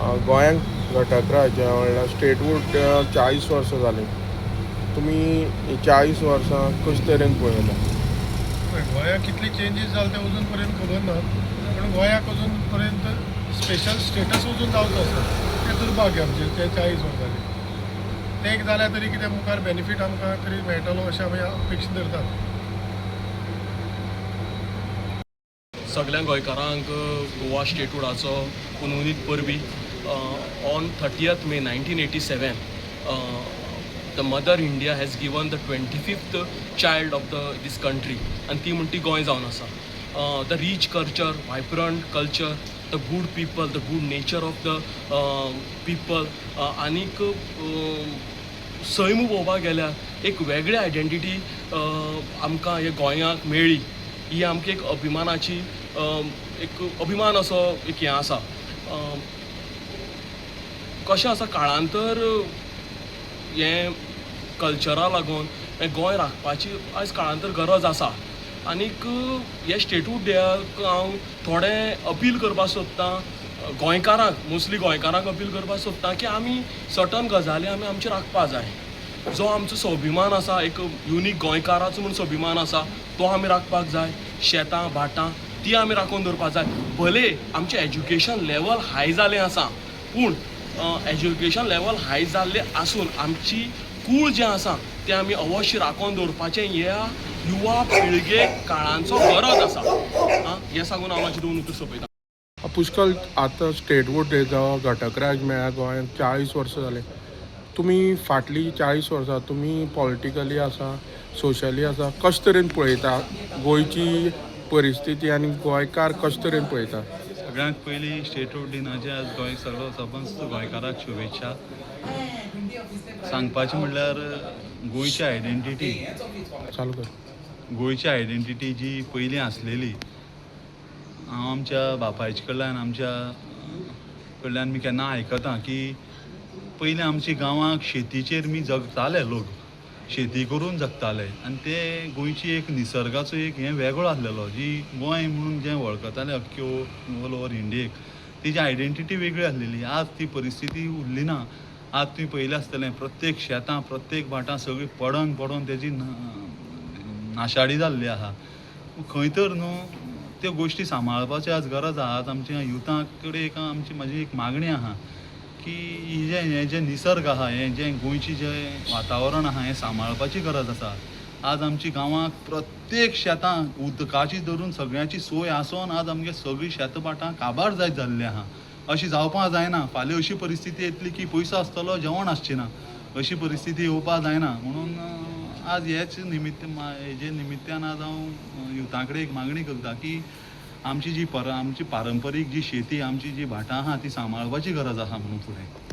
गोंयांत घटक राज्य म्हणल्यार स्टेटहूड 40 वर्सां जालीं. तुमी ही 40 वर्सां कशे तरेन पळयला? पळय, गोंयाक कितली चेंजीस जाले ते अजून पर्यंत खबर ना, पूण गोंयाक अजून पर्यंत स्पेशल स्टेटस अजून जावचो आसा. तें दुर्भाग्य आमचें. ते 40 वर्सांनी तें एक जाल्यार तरी कितें मुखार बेनिफीट आमकां तरी मेळटलो अशें आमी अपेक्षा धरतात. सगळ्या गोंयकारांक गोवा स्टेटहुडाचो पुनवनीत परबी. On 30th May 1987, the mother India has given the 25th child of the this country आनी ती म्हण ती गोंय जावन आसा. The rich culture, vibrant culture, the good people, the good nature of the people आनीक सैम पळोवपाक गेल्यार एक वेगळी आयडेंटिटी आमकां हे गोंयाक मेळ्ळी. ही आमची एक अभिमानाची, एक अभिमान असो एक हें आसा. कशें आसा, काळांतर हें कल्चरा लागून हें गोंय राखपाची आयज काळांतर गरज आसा. आनीक हे स्टेटहूड डेयाक हांव थोडें अपील करपाक सोदतां गोंयकारांक, मोस्टली गोंयकारांक अपील करपाक सोदता की आमी सर्टन गजाली आमी आमची राखपा जाय. जो आमचो स्वाभिमान आसा, एक युनीक गोंयकाराचो म्हूण स्वाभिमान आसा, तो आमी राखपाक जाय. शेतां भाटां ती आमी राखून दवरपाक जाय. भले आमचें एज्युकेशन लेवल हाय जालें आसा, पूण एज्युकेशन लेवल हाय जाल्लें आसून आमची कूळ जें आसा तें आमी अवश्य राखून दवरपाचें ह्या युवा पिळगेक काळांचो गरज आसा. आं, हें सांगून हांव म्हाजी दोन उतरां सोंपयतां. पुष्कळ, आतां स्टेटहूड डे जावं घटक राज्य मेळ्ळा गोंयांत, 40 वर्सां जालीं. तुमी फाटलीं 40 वर्सां तुमी पॉलिटिकली आसा, सोशली आसा, कशे तरेन पळयता गोंयची परिस्थिती आनी गोंयकार कशे तरेन पळयता? सगळ्यांत पयलीं स्टेटहूड दिनाचे आज गोंय सगळो समस्त गोंयकाराक शुभेच्छा. सांगपाचें म्हणल्यार गोंयची आयडेंटिटी चालू कर. गोंयची आयडेंटिटी जी पयलीं आसलेली, हांव आमच्या बापायचे कडल्यान, आमच्या कडल्यान मी केन्ना आयकता की पयलीं आमच्या गांवाक शेतीचेर मी जगताले, लोक शेती करून जगताले आनी ते गोंयची एक निसर्गाचो एक हें वेगळो आसलेलो. जी गोंय म्हणून जें वळखताले अख्ख्यो ऑल ओवर इंडियेक, तेजी आयडेंटिटी वेगळी आसलेली. आज ती परिस्थिती उरली ना. आज तुवें पळयलें आसतलें, प्रत्येक शेतां, प्रत्येक भाटां सगळीं पडोन पडोन तेजी नाशाडी जाल्ली आहा खंय तर न्हू. त्यो गोश्टी सांबाळपाची आज गरज आहा. आज आमच्या युथा कडेन एक आमची म्हाजी एक मागणी आहा की ही जें हें जें निसर्ग आहा, हें जें गोंयचें जें वातावरण आहा, हें सांबाळपाची गरज आसा. आज आमची गांवांत प्रत्येक शेतां उदकाची धरून सगळ्याची सोय आसोन आज आमगे सगळीं शेतां भाटां काबार जायत जाल्लीं आहा. अशी जावपाक जायना. फाल्यां अशी परिस्थिती येतली की पयसो आसतलो, जेवण आसचें ना. अशी परिस्थिती येवपाक जायना. म्हणून आज हेच निमित्त, हेजे निमित्तान आज हांव युथा कडेन एक मागणी करता की आमची जी आमची पारंपरीक जी शेती, आमची जी भाटां आहा, ती सांबाळपाची गरज आहा म्हणून फुडें.